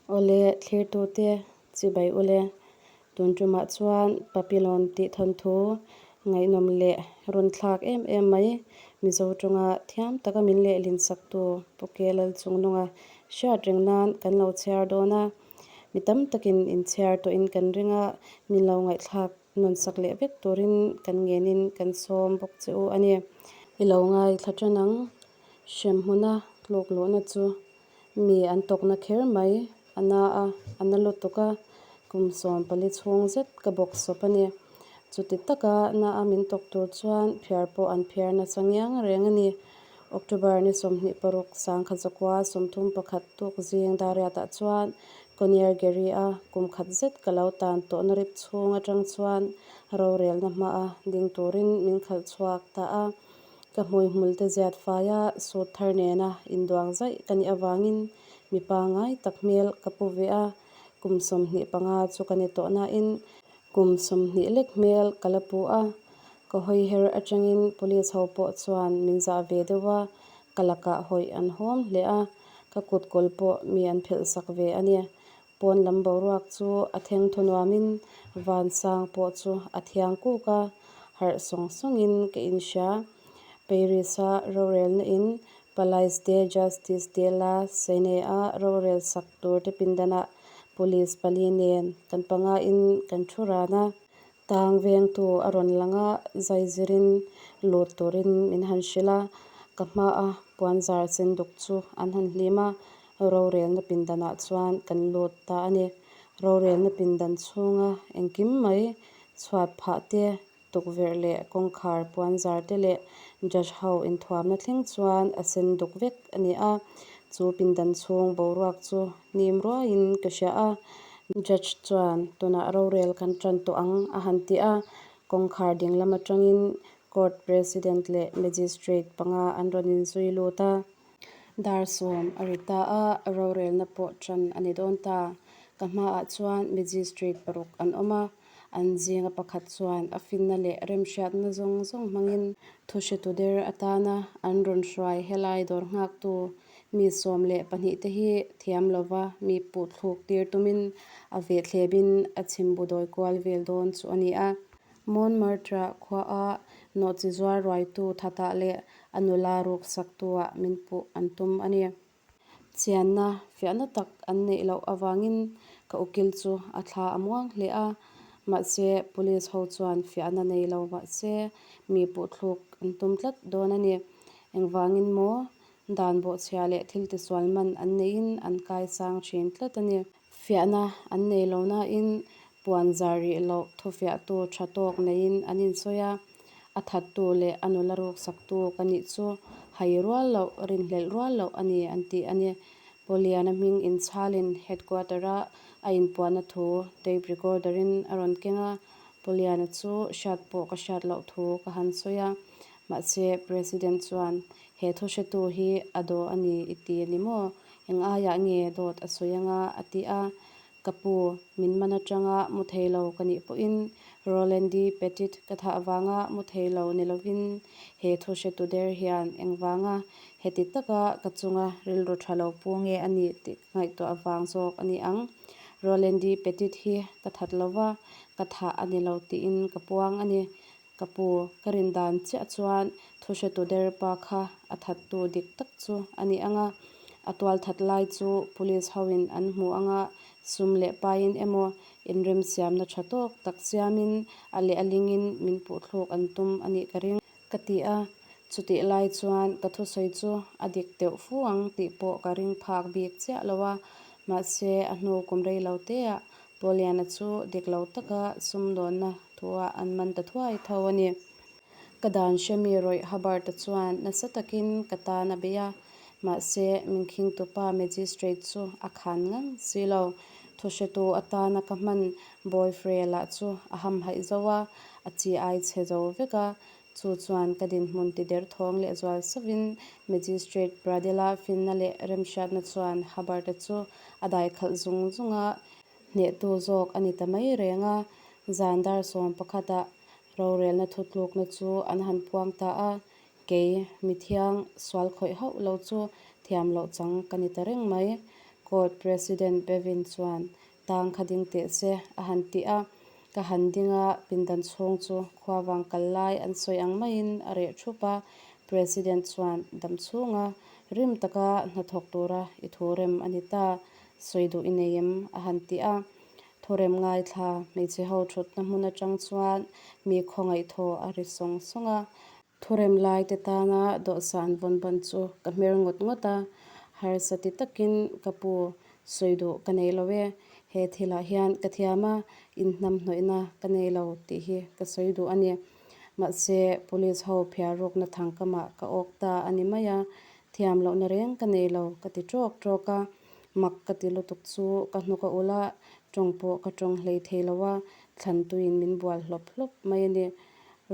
Awle, thlirtute chibai ule. Tun tumah chuan Papillon tih thawnthu ngaihnawm leh rawn thlak em em mai Mizo tawnga thiam taka min lehlin saktu Pu Kelal Chungnunga hriat reng nan kan lo chhiar dawn a. Mi tam takin inchhiar tawhin kan ring a, min lo ngaihthlak nawn sak leh vek turin kan ngenin kan sawm bawk che u a ni. I lo ngaithla tan ang. Hremhmuna tluk luhna chu mi an tawkna kher mai. A na a, a na lutuk a, kum 14 chhung zet ka bawk sawp a ni. Chuti taka na a min tawk tur chuan phiar pawh an phiar nasa ngiang reng a ni. October ni 26 1931 tuk zing Dariatah chuan Konier Gary-a kum khat zet ka lo tan tawhna rip chhung atang chuan rorelna hmaa ding turin min khalh chhuak ta a. Ka hmuihmul te ziat faia suit thar nena induang zaih ka nih avangin mi pangngai tak hmel ka pu ve a, kum 25 chu ka ni tawh nain kum 20 lek hmel ka la pu a. Ka hawi her atangin police ho pawh chuan min zah ve deuh a, ka lakah hawih an hawm hle a, ka kut kawl pawh mi an phelh sak ve a ni. Pawn lam boruak chu a theng thu nuamin vansang pawh chu a thiang kuk a, harh sawng sawngin ka inhria. Paris-a rorelna in Palais de Justice de la Seine-a rorel sak turte pindanah police pali nen kan pangain kan thu ran a. Tang vengtu a rawn lang a, zai zirin lut turin min han hrilh a, ka hmaa puanzar sen duk chu an han hlim a, rorelna pindanah chuan kan lut ta a ni. Rorelna pindan chhunga engkim mai chhuat phah te, tukverh leh kawngkhar puanzar te leh judge ho inthuamna thleng chuan a sen duk vek a ni a, chu pindan chhung boruak chu hnim ruaiin ka hria a. Judge chuan tunah rorel kan tan tawh ang a han ti a, kawngkhar ding lam atangin court president leh magistrate panga an rawn inzui lut a. Dar 10 a ri ta a, rorelna pawh tan a ni dawn ta. Ka hmaah chuan magistrate paruk an awm a, an zinga pakhat chuan a finna leh remhriatna zawng zawng hmangin thuhretu der atana an rawn hruai helai dawr nghaktu mi 12 te hi thiam lova mi puh thluk tir tumin a vehthlebin a chhimbu dawi kual vel dawn chu a ni a. Montmartre khuaa nawhchi zuar ruaitu thatah leh a nula ruk saktuah min puh an tum a ni. Chianna fiahna tak an neih loh avangin ka ukil chu a thla a muang hle a, mahse police ho chuan fiahna nei lo mahse mi puh thluk an tum tlat dawn a ni. Engvangin maw dan bawhchhia leh thil tisual man an neihin an kaisang thin tlat a ni. Fiahna an nei lo nain puan zar rih loh thufiahtu tha tawk neiin an insawi a, a thattu leh a nula ruksaktu ka nih chu hai rual loh, rinhlelh rual loh a ni an ti a ni. Pauliana hming inchhalin headquarter-a a inpuahna thu tape recorder-in a rawn keng a, Pauliana chu hriat pawh ka hriat loh thu ka han sawi a, mahse President chuan he thuhretu hi a daw a ni i ti a ni maw? Eng aiah nge dawt a sawi anga? a ti a. Ka pu, min man atanga mu thei lo ka nih pawhin Roland D. Petit ka thah avanga mu thei lo ni lovin he thu hretu der hian engvanga heti taka ka chunga rilru tha lo pu nge a nih tih ka ngaihtuah avang zawk a ni ang. Roland D. Petit hi ka that lova, ka thah a ni lo tiin ka puang a ni. Ka pu, ka rin dan chiah chuan thuhretu der pa kha a thattu dik tak chu a ni ang a, a tual that lai chu police hoin an hmu ang a, sum leh paiin emaw inremsiamna tha tawk tak siamin a leh a lingin min puhthluk an tum a nih ka ring. Ka ti a, chutih lai chuan ka thusawi chu a dik deuh fu ang tih pawh ka ring phak bik chiah lo a, mahse a hnu kum rei lo teah Pauliana chu dik lo taka sumdawnna thuah an man ta thuai tho a ni. Ka dan hremi rawih Hubbard-a chuan nasa takin ka tan a bei a, mahse min khingtupa magistrate chu a khan ngang si lo. Thuhretu atana ka hman Boyfriend-a chu a hamhaih zo a, a chi ai chhe zo vek a, chu chuan ka dinhmun ti derthawng leh zual sauvin Magistrate Bradella finna leh remhriatna chuan Hubbard-a chu a daikhalh zung zung a, hnehtu zawk a ni ta mai reng a. Zan dar 11-ah rorelna thutlukna chu an han puang ta a, kei mithiang sual khawih hauh lo chu thiam loh chang ka ni ta reng mai. Court President Bevin chuan tang kha ding teh se a han ti a. Ka han ding a, pindan chhung chu khuavang kal lai an sawi ang maiin a reh thup a. President chuan dam chhunga rim taka hnathawk tura i thu rem a ni ta, sawi duh i nei em? a han ti a. Thurem ngaithla hmeichhe ho thutna hmun atang chuan mi khawngaih thaw a ri sawng sawng a. Thurem lai te tana dawhsan vawn ban chu ka hmer ngawt ngawt a, harsa ti takin ka pu sawi duh ka nei lo e, he thilah hian ka thiam a, inhnamhnawihna ka nei lo tih hi ka sawi duh a ni. Mahse, police ho phiar rukna thangkamah ka awk ta a ni mai a, thiam lohna reng ka nei lo ka ti tawk tawk a, mak ka ti lutuk chu ka hnuk a ulh a, tawng pawh ka tawng hlei thei lo a, thlan tuiin min bual hlawp hlawp mai a ni.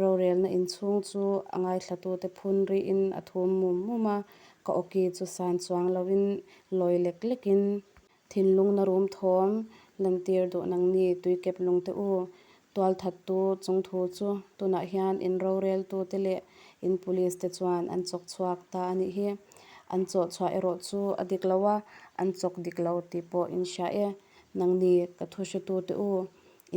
Rorelna inchhung chu a ngaithlatute phun rihin a thum mum mum a, ka awki chu san chuang loin lawi lek lekin thinlungna rum thawm lantir duh nangni tuikep lungte u. Tualthattu chung thu chu tunah hian in roreltute leh in police te chuan an chawk chhuak ta a nih hi. An chawh chhuah erawh chu a dik lo a, an chawk dik lo tih pawh in hria e. Nangni ka thu hretute u,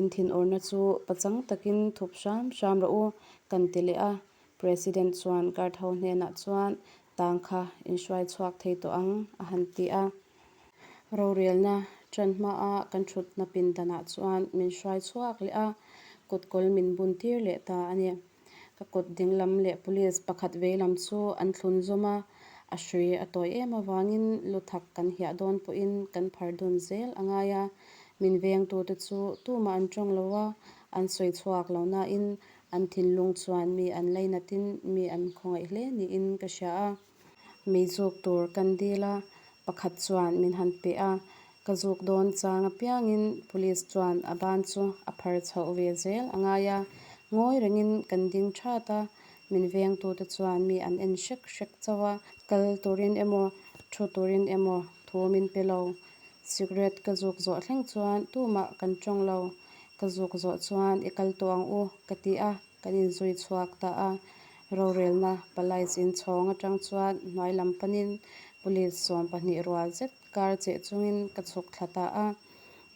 In thinurna chu pachang takin thup hram hram rawh u, kan ti leh a. President chuan guard ho hnenah chuan tang kha in hruai chhuak thei tawh ang, a han ti a. Rorelna ṭan hmaa kan ṭhutna pindanah chuan min hruai chhuak leh a, kutkawl min bun tir leh ta a ni. Ka kut dinglam leh police pakhat veilam chu an thlun zawm a, a hrui a tawi em avangin lu thak kan hiah dawn pawhin kan phar dun zel a ngai a. Min vengtute chu tumah an tawng lo a, an sawi chhuak lo nain an thinlung chuan mi an lainatin mi an khawngaih hle niin ka hria a. Mei zuk tur kan dil a, pakhat chuan min han pe a, ka zuk dawn chang apiangin police chuan a ban chu a phar chhoh ve zel a ngai a, ngawi rengin kan ding that a, min vengtute chuan mi an en hrek hrek chauh a, kal turin emaw thu turin emaw thu min pe lo. Cigarette ka zuk zawh thleng chuan tumah kan tawng lo, ka zuk zawh chuan i kal tawh ang u ka ti a. Kan inzui chhuak ta a, rorelna palais inchhawng atang chuan hnuai lam panin police 12 rual zet kar cheh chungin ka chhuk thla ta a.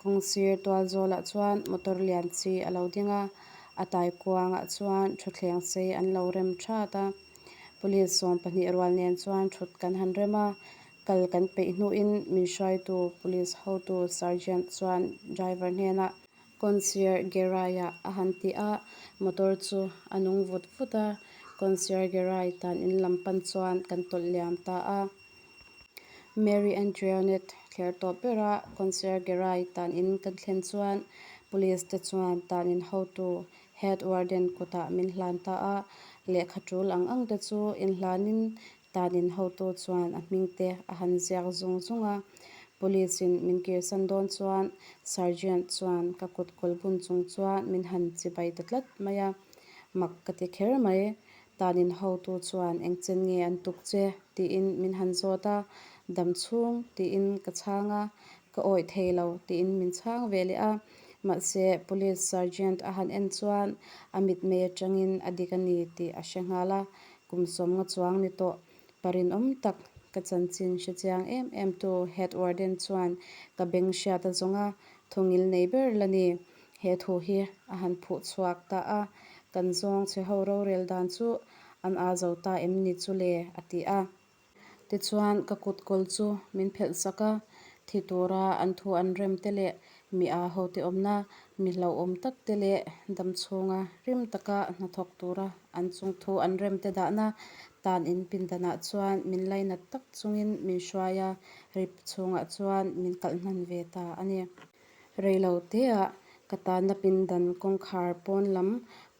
Kawngsir tual zawlah chuan motor lian chi a lo ding a, a taikuangah chuan thutthleng sei an lo rem that a. Police 12 rual nen chuan thut kan han rem a, kal kan peih hnuin min hruaitu police hotu sergeant chuan driver hnenah, Concierge Gerai-ah a han ti a, motor chu a nung vut vut a, Concierge Gerai tan in lam pan chuan kan tawlh liam ta a. Mary Antoinette thler tawp bera Concierge Gerai tan in kan thlen chuan police te chuan tan in hotu Head Warden kutah min hlan ta a, lehkha tul ang ang te chu inhlanin Tan in hotu chuan a hming te a han ziak zung zung a, Police in min kirsan dawn chuan Sergeant chuan ka kut kawl bun chung chuan min han chibai ta tlat mai a, mak ka ti kher mai. Tan in hotu chuan engchen nge an tuk che tiin min han zawt a, dam chhung tiin ka chhang a, ka awih thei lo tiin min chhang ve leh a, mahse Police Sergeant a han en chuan a mitmei atangin a dik a ni tih a hre nghal a, Kum sawmnga chuang ni tawh pa rinawm tak ka chanchin hre chiang em em tu Head Warden chuan ka beng hriat a zawng a, thungil nei ber la ni. He thu hi a han phuh chhuak ta a, kan zawng chhe ho rorel dan chu an aa zo ta em ni chu le a ti a. Tichuan ka kut kawl chu min phelh sak a, thi tura an thu an rem te leh mi aa hote awmna, mi hlauhawm tak te leh dam chhunga rim taka hnathawk tura an chung thu an rem te dahna tan in pindanah chuan min lainat tak chungin min hruai a, rip chhungah chuan min kalh hnan ve ta a ni. Reilo teah ka tanna pindan kawngkhar pawn lam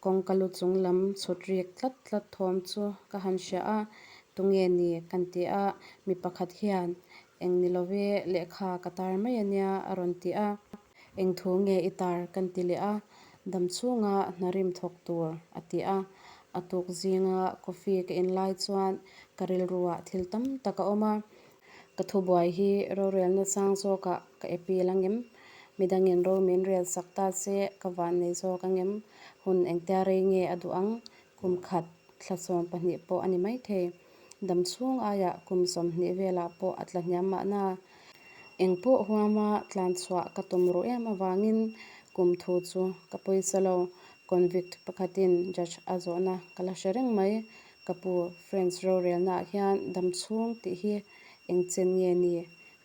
kawngka lu chung lam chhut rik tlat tlat thawm chu ka han hria a, tunge ni kan ti a, mi pakhat hian eng ni love lehkha ka tar mai a nia a rawn ti a, eng thu nge i tar kan ti leh a, dam chhunga hna rim thawk tur a ti a, a tuk zinga coffee ka in lai chuan ka rilruah thil tam tak a awm a. Ka thubuai hi rorelna sang zawkah ka appeal angem? Midangin ro min rel sak ta se ka van nei zawk angem? Hun engtia rei nge a duh ang? Kum khat, thla 12 pawh a ni maithei. Dam chhung aiah kum 20 velah pawh a tla hniam mahna. Eng pawh huama tlan chhuah ka tum ruh em avangin kum thu chu ka pawisa lo. Convict pakhatin judge a zawhna ka la hre reng mai. Ka pu, France rorelnaah hian dam chhung tih hi eng chen nge ni?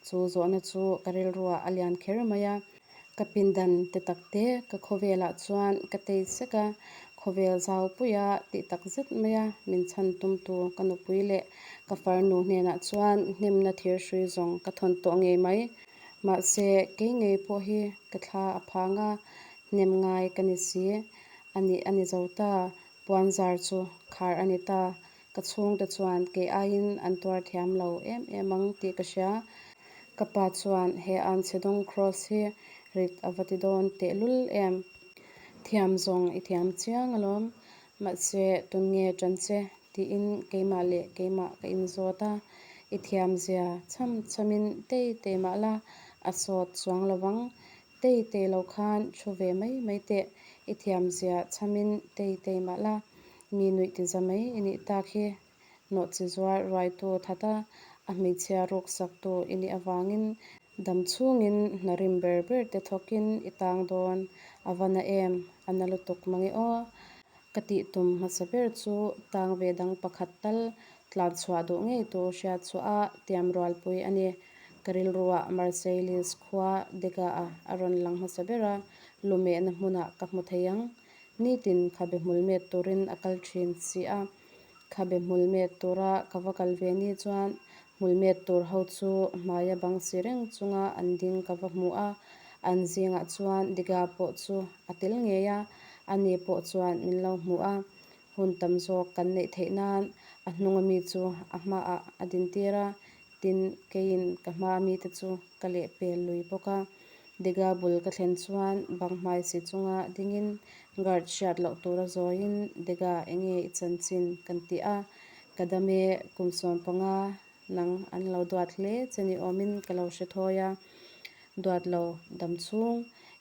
Chu zawhna chu ka rilruah a lian kher mai a. Ka pindan te tak te ka khawvelah chuan ka tei sek a, khawvel zau puia tih tak zet maia min chhan tumtu ka nupui leh ka farnu hnenah chuan hnemna thir hrui zawng ka thawn tawh ngei mai. Mahse, kei ngei pawh hi ka thla a phang a, hnem ngai ka ni si. A nih a ni zo ta, puanzar chu khar a ni ta. Ka chhungte chuan kei aiin an tuar thiam lo em em ang tih ka hria. Ka pa chuan he anchhedawng cross hi rit a va ti dawn tehlul em? Thiam zawng i thiam chiang alawm, mahse tun nge ṭan che tiin keimah leh keimah ka inzawt a, i thiamzia chham chhamin tei tei mah la a sawt chuang lovang, tei tei lo khan thu ve mai mai teh, i thiamzia chhamin tei tei mah la mi nuih ti za mai i nih tak hi. Nawhchi zuar ruaitu that a, a hmeichhia ruk saktu i nih avangin dam chhungin hna rim ber ber te thawkin i tang dawn. A va na em? A na lutuk mange aw. Ka tih tum hmasa ber chu tang ve dang pakhat tal tlan chhuah duh ngei tur hriat chhuah a tiam rualpui a ni. Ka rilruah Marseilles khua Dega-a a rawn lang hmasa ber a, lumehna hmunah ka hmu thei ang. Nitin khabe hmul met turin a kal thin si a. Khabe hmul met tura ka va kal ve ni chuan hmul met tur ho chu hmaia bang si reng chunga an ding ka va hmu a, an zingah chuan Diga pawh chu a tel ngei a, ani pawh chuan min lo hmu a, hun tam zawk kan neih theih nan a hnunga mi chu a hmaah a dintir a, tin keiin ka hmaa mite chu ka lehpel lui bawk a. Dega bul ka thlen chuan bang hmai si chunga dingin guard hriat loh tura zawiin Dega enge i chanchin kan ti a, ka dam e kum 15 nang an lo duat hle che ni awmin ka lo hre thawi a, duat lo dam chhung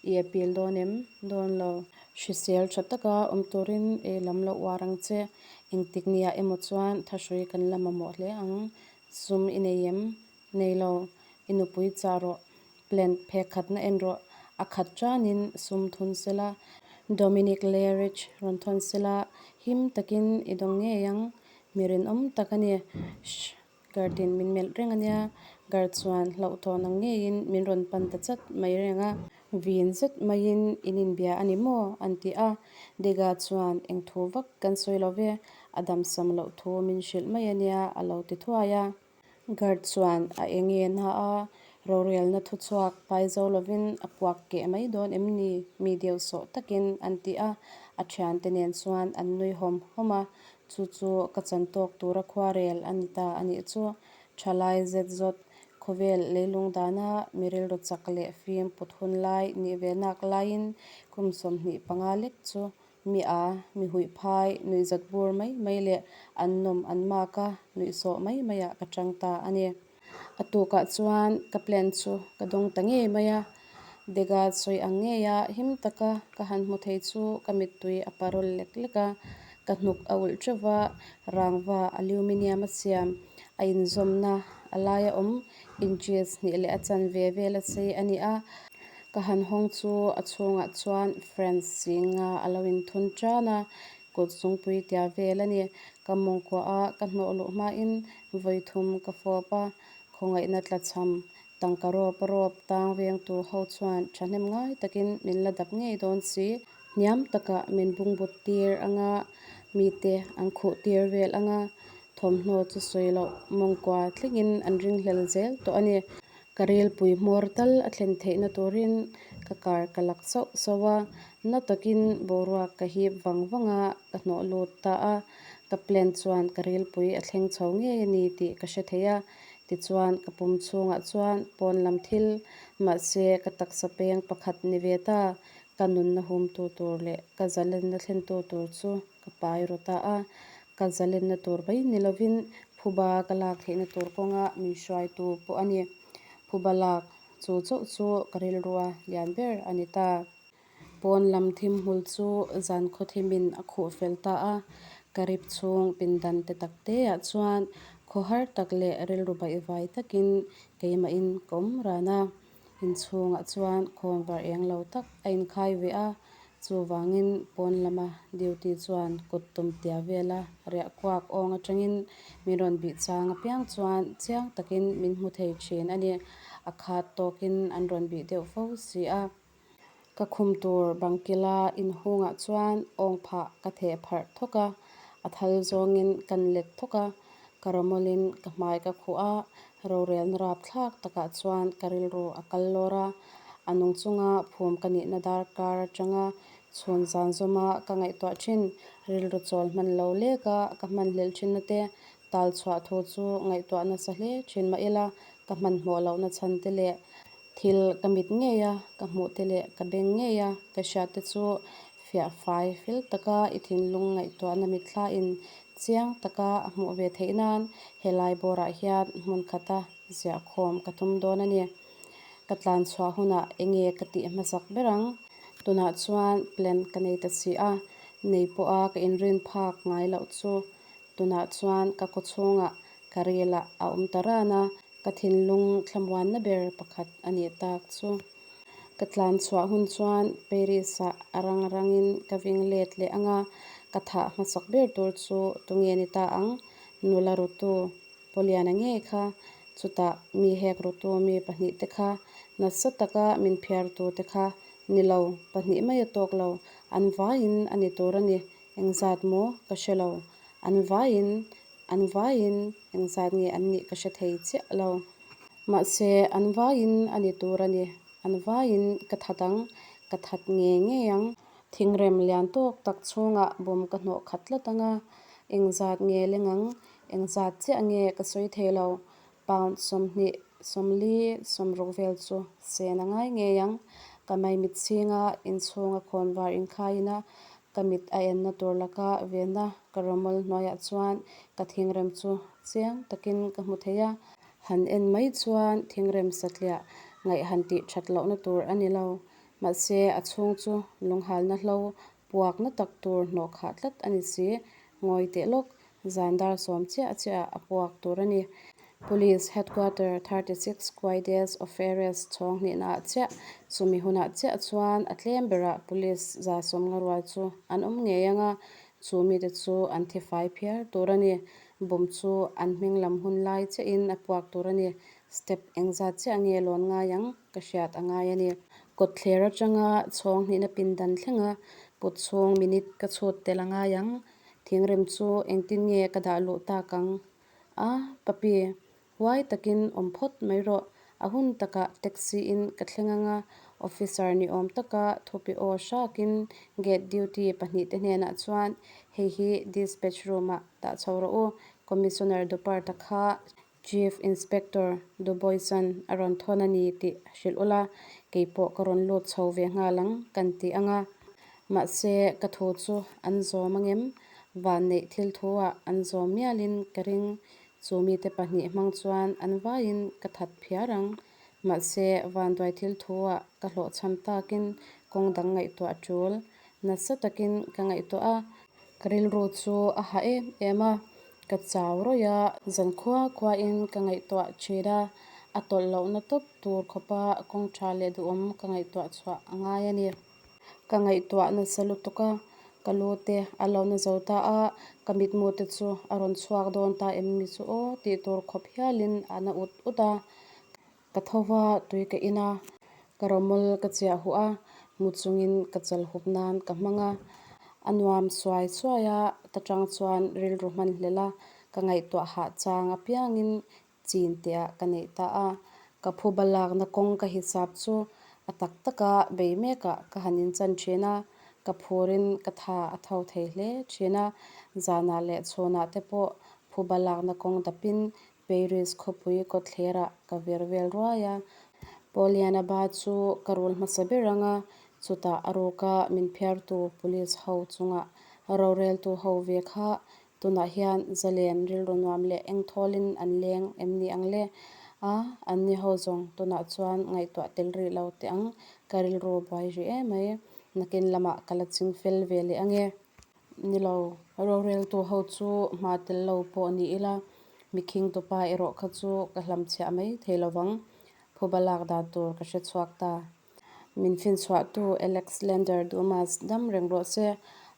i appeal dawn em? Dawn lo. Hrisel tha taka awm turin ei lam lo uar ang che, engtik niah emaw chuan thahrui kan la mamawh hle ang, sum i nei em? Nei lo, i nupui chah rawh, plant phek khatna en rawh, a khat tanin sum thun sela, Dominic Lerich rawn thawn sela, him takin i dawng ngei ang, mi rinawm tak a ni. Shh, Guard-in min melh reng a nia, Guard chuan hlauhthawn ang ngeiin min rawn pan ta chat mai reng a. Vin zet maiin in inbia a ni maw? an ti a, Dega chuan eng thu vak kan sawi lo ve, a damsam loh thu min hrilh mai a nia a lo ti thuai a. Guard chuan a eng nge na a, rorelna thuchhuak pai zo lovin a puak keh mai dawn em ni? Mi deuh sawh takin an ti a, a thiante nen chuan an nui hawm hawm a, chu chu ka chan tawk tura khuarel a ni ta a nih chu. Thalai zet zawt khawvel leilung dana mi rilru chak leh fim put hun lai nih ve nak laiin kum 25 lek chu Mi a, mi huih phai, nuihzat bur mai mai leh an nawm an mak a, nuihsawh mai maiah ka chang ta a ni. A tukah chuan ka plan chu ka dawng ta ngei mai a, Dega sawi ang ngeia him taka ka han hmu thei chu ka mittui a parawl lek lek a, ka hnuk a ulh teuh va, rangva aluminium a siam a inzawmna a laia awm inches hnih leh a chanve vel a sei a ni a. Ka han hawng chu a chhungah chuan Friends zinga a lo inthun tan a, kut zungpui tia vel a ni. Ka mawngkuah a ka hnawh luh hmain vawi thum ka fawp a, khawngaihna tlachham tangka rawp a rawp tang vengtu ho chuan thahnem ngai takin min la dap ngei dawn si. Hniam takah min bungbut tir anga, mite an khuh tir vel anga, thawmhnaw chu sawi loh mawngkua thlengin an ringhlel zel tawh a ni. Ka rilpui hmawr tal a thlen theihna turin ka kar ka lak sauh sauh a, na takin boruak ka hip vang vang a, ka hnawh lut ta a. Ka plan chuan ka rilpui a thleng chho ngei a ni tih ka hre thei a, tichuan ka pum chhungah chuan pawn lam thil, mahse ka taksa peng pakhat ni ve ta, ka nunna humtu tur leh ka zalenna thlentu tur chu ka pai ru ta a, ka zalenna tur mai ni lovin phuba ka lak theihna tur kawnga min hruaitu pawh a ni. Phuba lak chu chauh chu ka rilrua lian ber a ni ta. Pawn lam thim hmul chu zan khaw thimin a khuh fel ta a, ka rip chhung pindan te tak te ah chuan. Khawhar tak leh rilru baihvai takin keimahin ka awm ran a. Inchhungah chuan khawnvar eng lo tak a inkhai ve a, chuvangin pawn lama duty chuan kut tum tia vela riah kuak awng atangin min rawn bih chang apiang chuan chiang takin min hmu thei thin a ni. A khat tawkin an rawn bih deuh fo si a. Ka khum tur bangkila inhungah chuan awng phah ka theh pharh thawk a, a thal zawngin kan let thawk a, ka rawmawlin ka hmai ka khuh a, rorelna rapthlak takah chuan ka rilru a kal lawr a, a nung chunga phum ka nihna darkar atanga chhun zan zawma ka ngaihtuah thin, rilru chawl hman lo leka ka hmanhlelh thinna te tal chhuah thu chu ngaihtuah nasa hle thin mah ila ka hmanhmawh lohna chhan te leh Thil ka mit ngei a, ka hmuh te leh ka beng ngei a, ka hriat te chu fiah fai fel taka i thinlung ngaihtuahna mitthlain chiang taka a hmuh ve theih nan helai bawrah hian hmun khata ziah khawm ka tum dawn a ni. Ka tlan chhuah hunah enge ka tih hmasak ber ang? Tunah chuan plan ka nei ta si a, nei pawha ka inrin phak ngai loh chu tunah chuan ka kawchhungah ka rilah a awm ta ran a. Ka thinlung thlamuanna ber pakhat a nih tak chu. Ka tlan chhuah hun chuan Paris-ah a rang rangin ka ving let leh ang a, ka thah hmasak ber tur chu tunge ni ta ang? Nula rutu Pauliana ngei kha, chutah mi hek rutu mi pahnihte kha, nasa taka min phiartute kha ni lo, pahnih mai a tawk lo, an vaiin a ni tur a ni, engzat maw ka hre lo, an vaiin An vaiin engzat nge an nih ka hre thei chiah lo. Mahse, an vaiin a ni tur a ni. An vaiin ka that ang, ka that ngei ngei ang. Thingrem lian tawk tak chhungah bawm ka hnawh khat tlat ang a, engzat nge leng ang, engzat chiah nge ka sawi thei lo. Pound 20, 40, 60 vel chu sen a ngai ngei ang. Ka maimit chhinga inchhunga khawnvar inkhaiin a, Ka mit a enna tur laka vena ka rawmawl hnuaiah chuan ka thingrem chu chiang takin ka hmu thei a. Han en mai chuan thingrem satliah ngaih han tih that lohna tur a ni lo. Mahse, a chhung chu lunghalna hlo puakna tak tur hnawh khah tlat a ni si. Ngawi teh lawk, zan dar sawm chiah chiah a puak tur a ni. Police Headquarter 36 Quai des Offeres chhawng hnihna ah chiah, chumi hunah chiah chuan a tlem berah Police za sawmnga rual chu an awm ngei ang a, chu mite chu an thi fai phiar tur a ni. Bomb chu an hming lam hun lai chiahin a puak tur a ni. Step engzat chiah nge lawn ngai ang ka hriat a ngai a ni. Kawtthler atanga chhawng hnihna pindan thlenga put chhung minute ka chhut tel a ngai ang. Thingrem chu engtin nge ka dah luh tak ang? A, Papi, huai takin awm phawt mai rawh. A hun takah taxi in ka thleng ang a, officer ni awm taka thupi aw hrakin gate duty pahnihte hnenah chuan hei hi dispatch room ah dah chho rawh u, Commissioner Dupart-a kha Chief Inspector Dubois-a'n a rawn thawn a ni tih hrilh ula, keipawh ka rawn lut chho ve nghal ang kan ti ang a. Mahse, ka thu chu an zawm angem? Vanneih thil thu-ah an zawm mialin ka ring. Chu mite pahnih hmang chuan an vaiin ka that phiar ang. Mahse, vanduai thil thu-ah ka hlawhchham takin kawng dang ngaihtuah a tul. Nasa takin ka ngaihtuah a. Ka rilru chu a hah em em a, ka chau rawih a. Zan khua khuain ka ngaihtuah thin a, a tawlh lohna tawp tur khawpa kawng tha leh duhawm ka ngaihtuah chhuah a ngai a ni. Ka ngaihtuah nasa lutuk a, ka lu te a lo na zo ta a, ka mitmu te chu a rawn chhuak dawn ta em mi chu aw tih tur khawp hialin a na ut ut a. Ka tho va, tui ka in a, ka rawmawl ka chiah huh a, mu chungin ka chal hup nan ka hmang a. A nuam suai suai a, ta tang chuan rilru hman hlel a, ka ngaihtuah hah chang apiangin chin tihah ka neih ta a. Ka phuba lakna kawng ka hisap chu a tak taka bei mekah ka han inchan thin a, ka phurin ka tha a tho thei hle thin a. Zanah leh chhunah te pawh phuba lakna kawng dapin Paris khawpui kawtthlerah ka vir vel ruai a. Pauliana ba chu ka rul hmasa ber ang a, chutah a ruka min phiartu police ho chungah roreltu ho ve kha Tunah hian zalen rilru nuam leh eng thawlin an leng em ni ang le? A, an ni ho zawng tunah chuan ngaihtuah tel rih lo teh ang, ka rilru buai rih em mai. Nakin lamah ka la ching fel ve leh ang e. Ni lo, roreltu ho chu hma tel lo pawh ni ila. Mikhing tupa erawh kha chu ka hlamchhiah mai thei lovang, phuba lak dan tur ka hre chhuak ta. Min finchhuahtu Alex Lander Dumas dam reng rawh se,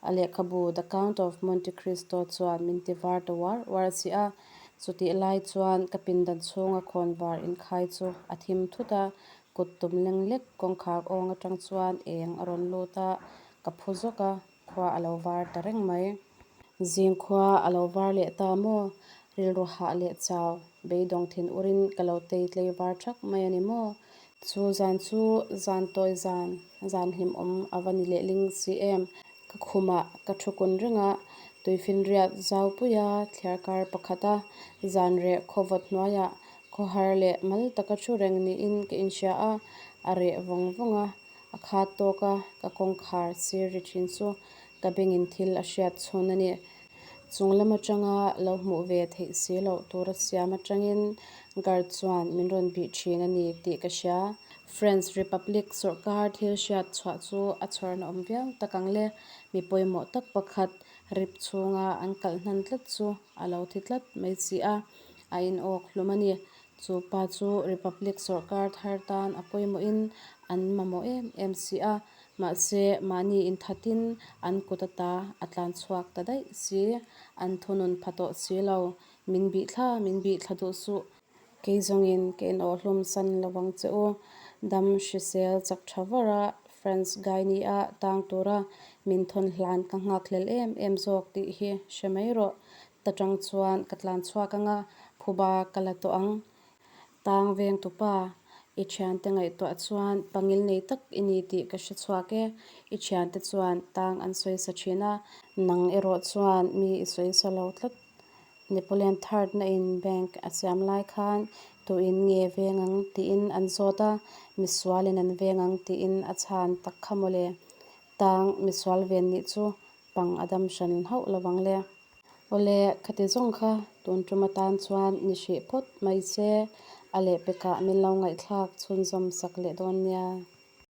a lehkhabu The Count of Monte Cristo chuan min ti var ta uar uar a si a. Chutih lai chuan ka pindan chhunga khawnvar inkhai chu a thim thut a, kut tum leng lek kawngkhar awng atang chuan eng a rawn lut a, ka phu zawk a, khua a lo var ta reng mai. Zing khua a lo var leh ta maw? Rilru hah leh chau, beidawng thin urin ka lo tei tlei var thak mai a ni maw? Chu zan chu zan tawi zan, zan hlimawm a va ni leh ling si em? Ka khumah ka thu kun reng a, tuifinriat zaupuia thliarkar pakhata zan reh khawvawt hnuaiah khawhar leh mal taka thu reng niin ka inhria a, a reh vawng vawng a, a khat tawk a, ka kawngkhar sir ri thin chu ka bengin thil a hriat chhun a ni. Chung lam atanga lo hmuh ve theih si loh tura siam atangin guard chuan min rawn bih thin a ni tih ka hria. French Republic sawrkar thil hriat chhuah chu a chhawrna awm viau tak ang le. Mi pawimawh tak pakhat rip chhunga an kalh hnan tlat chu a lo thi tlat mai si a, a inawk hlum a ni. Chu pa chu Republic sawrkar thar tan a pawimawhin an mamawh em em si a. Mahse, mahni inthatin an kut ata a tlan chhuak ta daih si, an thunun pha tawh si lo. Min bih thla, min bih thla duh suh. Kei zawngin ka inawhhlum san lo vang che u. Dam hrisel chak tha var a, France Guinea tang tura min thawn hlan ka nghakhlel em em zawk tih hi hre mai rawh. Ta tang chuan ka tlan chhuak anga phuba ka la tawh ang. Tang veng tupa, i thiante ngaihtuah chuan pangil nei tak i ni tih ka hre chhuak e. I thiante chuan tang an sawi sa thin a, nang erawh chuan mi i sawi sa lo tlat. Napoleon Third na in bank a siam lai khan tuin nge veng ang tiin an zawt a, misualin an veng ang tiin a chhan tak kha mawle. Tang misual ven nih chu pang a dam hran hauh lovang le. Awle, khati zawng kha tun tum atan chuan ni hrih phawt mai se, a lehpekah min lo ngaihthlak chhunzawm sak leh dawn nia.